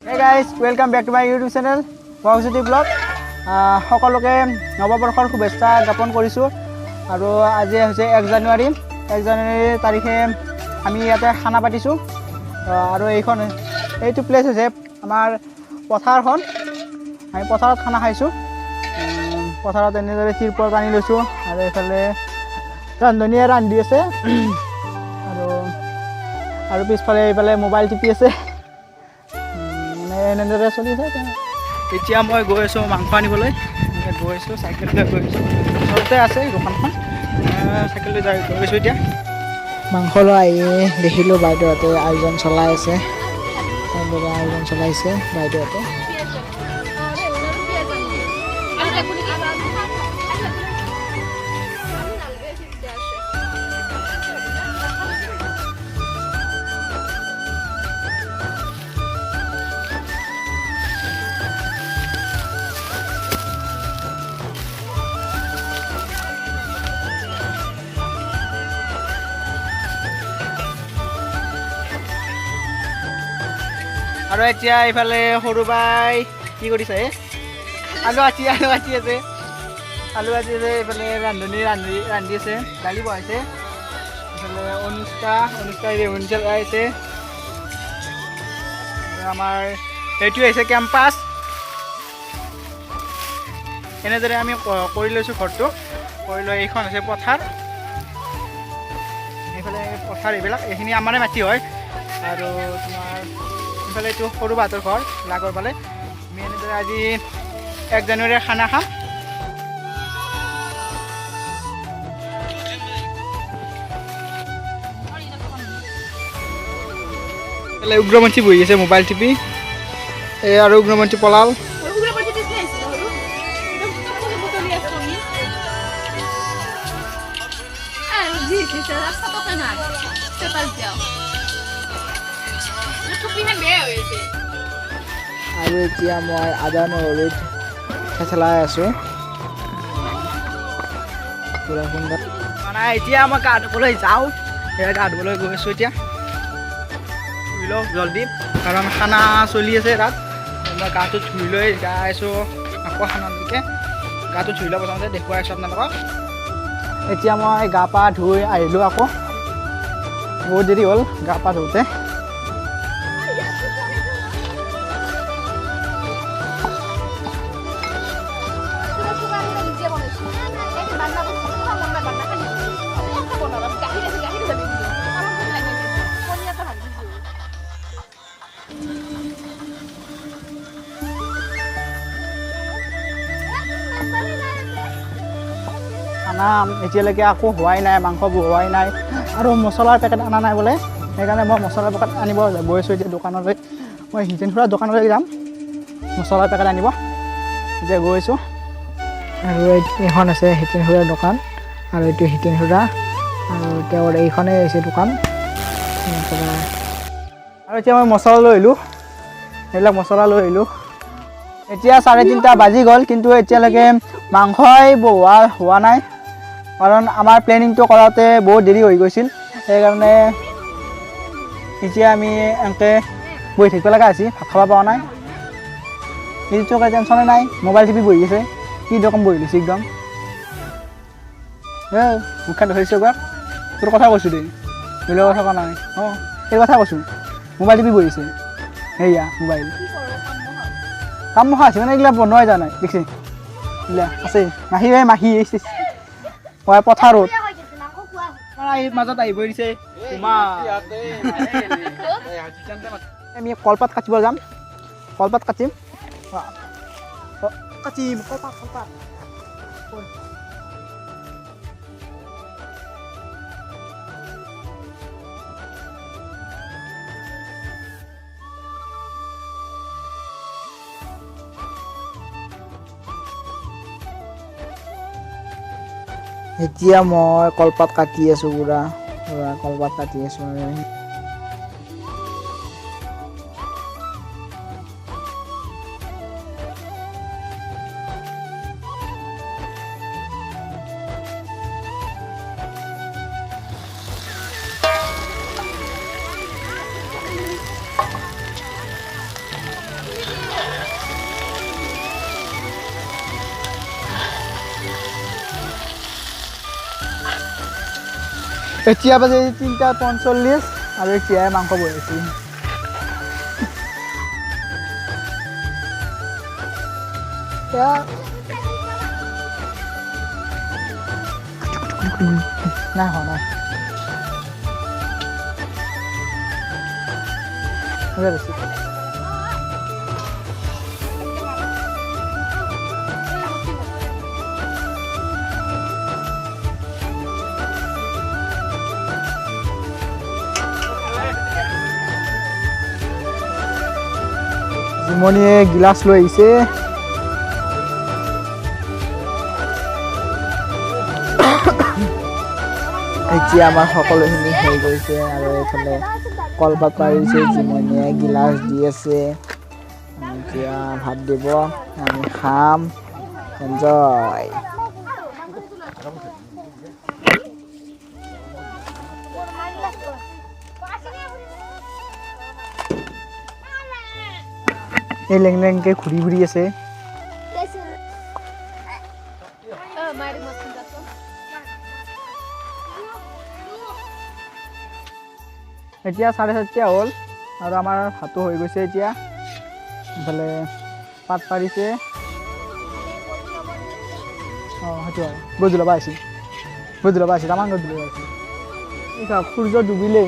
Hey guys, welcome back to my YouTube channel Bhagyajyoti blog. সকলোকে নৱবৰ্ষৰ শুভেচ্ছা জ্ঞাপন কৰিছোঁ। আৰু আজি হৈছে 1 জানুৱাৰী। 1 জানুৱাৰী তাৰিখে আমি ইয়াতে খানা পাতিছোঁ। আৰু এইটো প্লেচ হৈছে আমাৰ পথাৰখন। আমি পথাৰত খানা খাইছোঁ। পথাৰত এনেদৰে তিৰপল টানি লৈছোঁ আৰু এইফালে ৰান্ধনীয়ে ৰান্ধি আছে আৰু আৰু পিছফালে এইফালে মোবাইল টিপি আছে। মানে এনেদৰে চলি আছে। এতিয়া মই গৈ আছোঁ মাংস আনিবলৈ। এনেকৈ গৈ আছোঁ, চাইকেল লৈ গৈ আছোঁ। ওচৰতে আছে দোকানখন। চাইকেল লৈ যাই গৈ আছোঁ এতিয়া। মাংস লৈ আহি দেখিলোঁ, বাইদেউহঁতে আয়োজন চলাই আছে। তেওঁলোকে আয়োজন চলাইছে বাইদেউহঁতে। আৰু এতিয়া এইফালে সৰু বাই কি কৰিছে? আলু কাটি আছে, আলু কাটি আছে। এইফালে ৰান্ধনী ৰান্ধি ৰান্ধি আছে, দালি বহাইছে। এইফালে অনুষ্কা অনুষ্কা বেলুন চলাই আছে। আৰু আমাৰ এইটো হৈছে কেম্পাছ। এনেদৰে আমি কৰি লৈছোঁ ঘৰটো কৰি লৈ। এইখন হৈছে পথাৰ, এইফালে পথাৰ। এইবিলাক এইখিনি আমাৰে মাটি হয়। আৰু তোমাৰ এইফালে এইটো সৰু বাহঁতৰ ঘৰ লাগৰ ফালে। আমি এনেদৰে আজি 1 জানুৱাৰীৰ খানা খাম। এইফালে উগ্ৰমন্ত্ৰী বহি আছে মোবাইল টিপি। এই আৰু উগ্ৰমন্ত্ৰী পলাল। আৰু এতিয়া মই আদা নহৰুত থেতেলাই আছোঁ পুৰা সুন্দৰ। মানে এতিয়া মই গা ধুবলৈ যাওঁ। সেয়া গা ধুবলৈ গৈ আছোঁ এতিয়া। ধুই লওঁ জল্দি, কাৰণ খানা চলি আছে তাত। মই গাটো ধুই লৈ যাই আছোঁ আকৌ খানালৈকে। গাটো ধুই লওঁ প্ৰথমতে, দেখুৱাই আছোঁ আপোনালোকক। এতিয়া মই গা পা ধুই আহিলোঁ আকৌ। বহুত দেৰি হ'ল গা পা ধুওঁতে। খানা এতিয়ালৈকে আকৌ হোৱাই নাই, মাংস বহোৱাই নাই আৰু মছলাৰ পেকেট অনা নাই বোলে। সেইকাৰণে মই মছলাৰ পেকেট আনিব গৈ আছোঁ এতিয়া দোকানলৈ। মই হিতেন খুৰাৰ দোকানলৈ যাম মছলাৰ পেকেট আনিব। এতিয়া গৈ আছোঁ। আৰু এইখন আছে হিতেন খুৰাৰ দোকান আৰু এইটো হিতেন খুৰা আৰু তেওঁৰ এইখনেই হৈছে দোকান পৰা। আৰু এতিয়া মই মছলা লৈ আহিলোঁ, সেইবিলাক মছলা লৈ আহিলোঁ। এতিয়া 3:30 বাজি গ'ল, কিন্তু এতিয়ালৈকে মাংসই বহোৱা হোৱা নাই, কাৰণ আমাৰ প্লেনিংটো কৰাওঁতে বহুত দেৰি হৈ গৈছিল। সেইকাৰণে এতিয়া আমি এনেকৈ বহি থাকিব লগা হৈছে, ভাত খাব পৰা নাই। এইটো টেনশ্যনে নাই, মোবাইল টিপি বহি আছে। কি ৰকম বহি লৈছে একদম। এ মুখখন ধৰিছোঁ একবাৰ। তোৰ কথা কৈছোঁ দেই, বেলেগৰ কথা কোৱা নাই। অঁ, সেই কথা কৈছোঁ। মোবাইল টিপি বহিছে। সেয়া মোবাইল কাম মুখা আছে, মানে এইগিলা বন্ধ হৈ যোৱা নাই। দেখিছে, এইগিলা আছে। মাহী, এই মাহী আহিছে। মই পথাৰত আমাৰ আহি মাজত আহিব দিছে। আমি কলপাত কাটিব যাম, কলপাত কাটিম, কাটিম কলপাত, কলপাত। এতিয়া মই কলপাত কাটি আছোঁ, পুৰা পুৰা কলপাত কাটি আছোঁ আৰু এতিয়া বাজে 3:45 আৰু এতিয়াই মাংস বনাইছে। এতিয়া নাই হোৱা নাই। বেছি জিমনীয়ে গিলাচ লৈ আহিছে। এতিয়া আমাৰ সকলোখিনি হৈ গৈছে আৰু এইফালে কলপাত পাৰিছে, জিমনীয়ে গিলাচ দি আছে। এতিয়া ভাত দিব, আমি খাম, এনজয়। এই লেং লেংকে ঘূৰি ঘূৰি আছে। এতিয়া 4:30 হ'ল আৰু আমাৰ ভাতো হৈ গৈছে। এতিয়া ইফালে পাত পাৰিছে। অঁ সেইটো হয়, গধূলি পৰা আহিছিল, গধূলি পৰা আহিছিল, তামান গধূলি আহিছিল। এতিয়া সূৰ্য ডুবিলেই,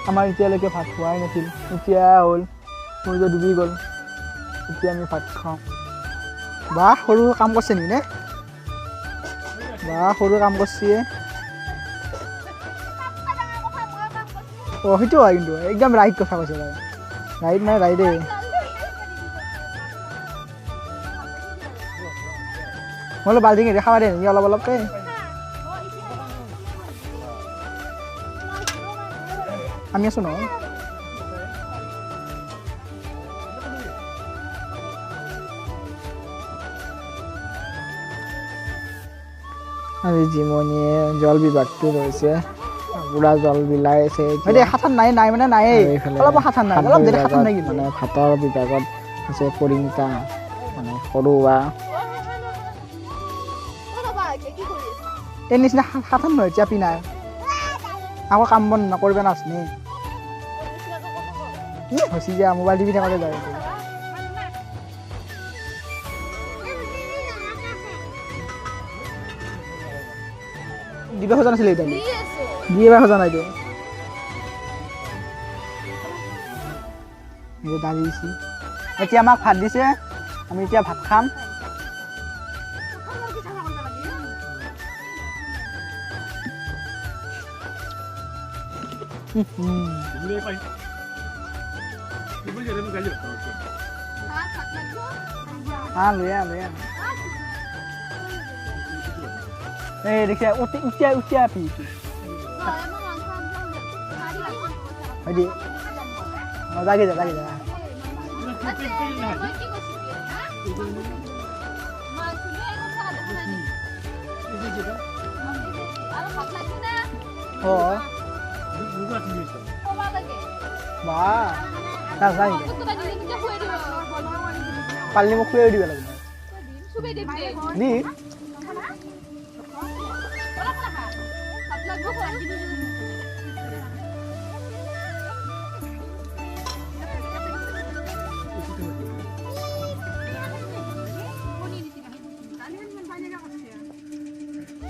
আমাৰ এতিয়ালৈকে ভাত হোৱাই নাছিল। এতিয়া হ'ল, সূৰ্য ডুবি গ'ল, এতিয়া আমি ভাত খাওঁ। বা সৰু কাম কৰিছে নেকি নে? বা সৰু কাম কৰিছে। অঁ সেইটো হয় কিন্তু একদম ৰাইট কথা কৈছে বাৰু। ৰাইট মানে ৰাইটেই। মই অলপ বাল্টিং এৰি খাব দে নেকি অলপ অলপকৈ। আমি আছোঁ নহয়। আজি জিমনীয়ে জল বিভাগটো লৈছে, পুৰা জল বিলাই আছে। সাঁতাৰ নাই নাই মানে নাই, অলপ সাঁতাৰ নাই, অলপ সাঁতাৰ নাই কিন্তু। মানে ভাতৰ বিভাগত আছে পৰিণীতা, মানে সৰু বা এই নিচিনা সাঁতাৰ নহয়, চাপি নাই আকৌ কাম বন নকৰিব নাচনি হচি যা মোবাইল টিভি থাকোঁতে যায়। দিব খোজা নাছিলে, এতিয়া দিয়ে খোজা নাই। দালি দিছে, এতিয়া আমাক ভাত দিছে, আমি এতিয়া ভাত খাম। লৈ আহ লৈ আহ। এই দেখিছা উঠিয়া উঠিয়া পি যাগে যা যাগে যা। পারলে মোক খুৱাই দিব লাগিব। দি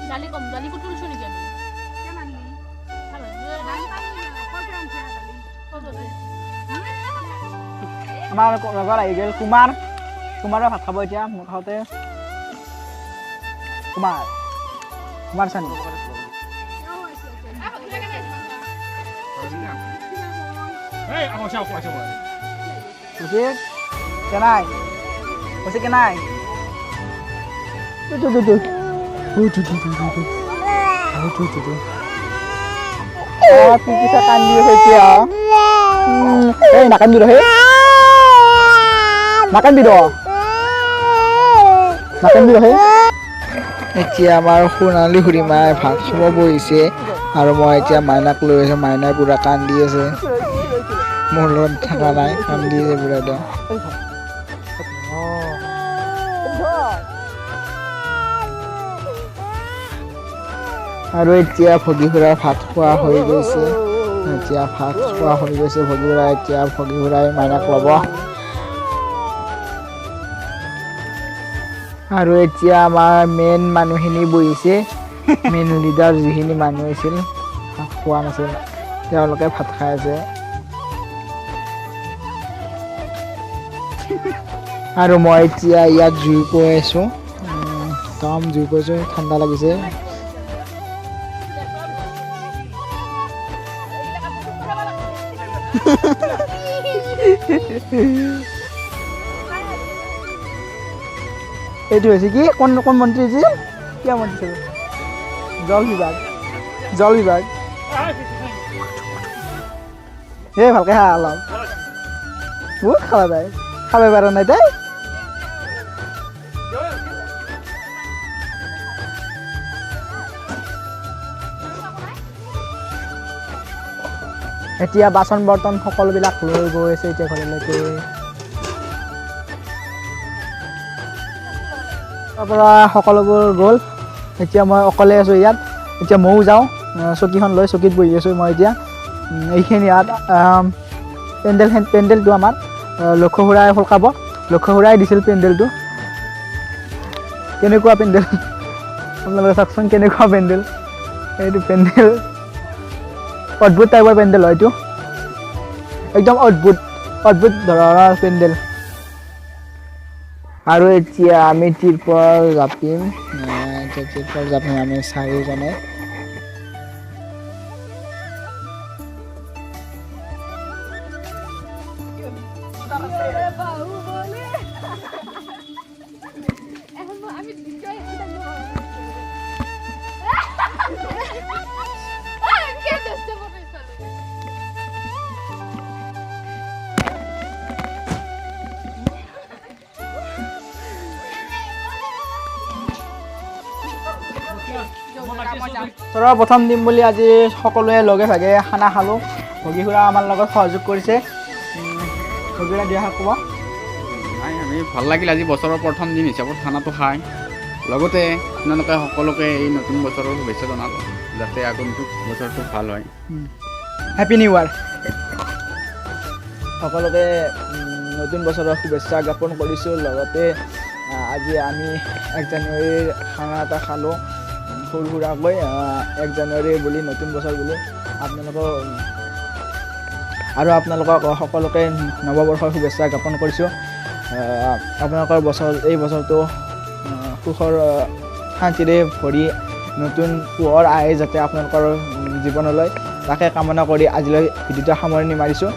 দালি কম দালি কুটুলছো নেকি আমি? আমাৰ লগৰ আহি গ'ল কুমাৰ, কুমাৰে ভাত খাব এতিয়া মোৰ খাওঁতে। কুমাৰ কুমাৰ চানি কেনাই কৈছে কেনাই। কান্দি আছে এতিয়া। এই নাকান্দি ৰ, নাকান্দি ৰ, নাকান্দি ৰ। এতিয়া আমাৰ সোণালী খুৰীমাই ভাত খাব বহিছে আৰু মই এতিয়া মাইনাক লৈ আছোঁ। মাইনাই পুৰা কান্দি আছে, মোৰ লগত থকা নাই, কান্দি আছে পুৰা একদম। আৰু এতিয়া ভগী খুৰাৰ ভাত খোৱা হৈ গৈছে। এতিয়া ভাত খোৱা হৈ গৈছে ভগী খুৰাই। এতিয়া ভগী খুৰাই মাইনাক ল'ব। আৰু এতিয়া আমাৰ মেইন মানুহখিনি বহিছে, মেইন লিডাৰ যিখিনি মানুহ আছিল ভাত খোৱা নাছিল, তেওঁলোকে ভাত খাই আছে। আৰু মই এতিয়া ইয়াত জুই পুৱাই আছোঁ, একদম জুই পুৱাইছোঁ, ঠাণ্ডা লাগিছে। এইটো হৈছে কি কোন কোন মন্ত্ৰী আছিল, কিয় মন্ত্ৰী আছিল? জল বিভাগ, জল বিভাগ। এই ভালকে খা অলপ, বহুত খাবা তাই, খাব পৰা নাই তাই। এতিয়া বাচন বৰ্তন সকলোবিলাক লৈ গৈ আছে এতিয়া ঘৰলৈকে। তাৰ পৰা সকলোবোৰ গ'ল, এতিয়া মই অকলে আছোঁ ইয়াত। এতিয়া ময়ো যাওঁ, চকীখন লৈ চকীত বহি আছোঁ মই এতিয়া। এইখিনি ইয়াত পেণ্ডেলটো আমাৰ লক্ষ্য খুৰাই সলকাব, লক্ষ্য খুৰাই দিছিল পেণ্ডেলটো। কেনেকুৱা পেণ্ডেল আপোনালোকে চাওকচোন, কেনেকুৱা পেণ্ডেল এইটো। পেণ্ডেল অদ্ভুত টাইপৰ পেণ্ডেল হয় এইটো, একদম অদ্ভুত অদ্ভুত ধৰণৰ পেণ্ডেল। আৰু এতিয়া আমি তিৰপাল জাপিম, এতিয়া তিৰপাল জাপিম আমি চাৰিজনে। বছৰৰ প্ৰথম দিন বুলি আজি সকলোৱে লগে ভাগে খানা খালোঁ। ভগী খুৰা আমাৰ লগত সহযোগ কৰিছে। ভগী খুৰা দিয়া ক'ব। নাই, আমি ভাল লাগিল আজি বছৰৰ প্ৰথম দিন হিচাপত খানাটো খাই। লগতে আপোনালোকে সকলোকে এই নতুন বছৰৰ শুভেচ্ছা জনালোঁ, যাতে আগন্তুক বছৰটো ভাল হয়। Happy new year. সকলোকে নতুন বছৰৰ শুভেচ্ছা জ্ঞাপন কৰিছোঁ। লগতে আজি আমি 1 জানুৱাৰীৰ খানা এটা খালোঁ সৰু সুৰাকৈ, 1 জানুৱাৰী বুলি, নতুন বছৰ বুলি। আপোনালোকক আৰু আপোনালোকক সকলোকে নৱবৰ্ষৰ শুভেচ্ছা জ্ঞাপন কৰিছোঁ। আপোনালোকৰ বছৰ এই বছৰটো সুখৰ শান্তিৰে ভৰি নতুন পোহৰ আহে যাতে আপোনালোকৰ জীৱনলৈ, তাকে কামনা কৰি আজিলৈ ভিডিঅ'টো সামৰণি মাৰিছোঁ।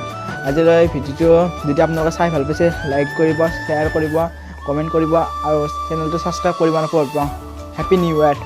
আজিলৈ ভিডিঅ'টো যদি আপোনালোকে চাই ভাল পাইছে, লাইক কৰিব, শ্বেয়াৰ কৰিব, কমেণ্ট কৰিব আৰু চেনেলটো ছাবস্ক্ৰাইব কৰিব নাপাহৰিব। Happy new year.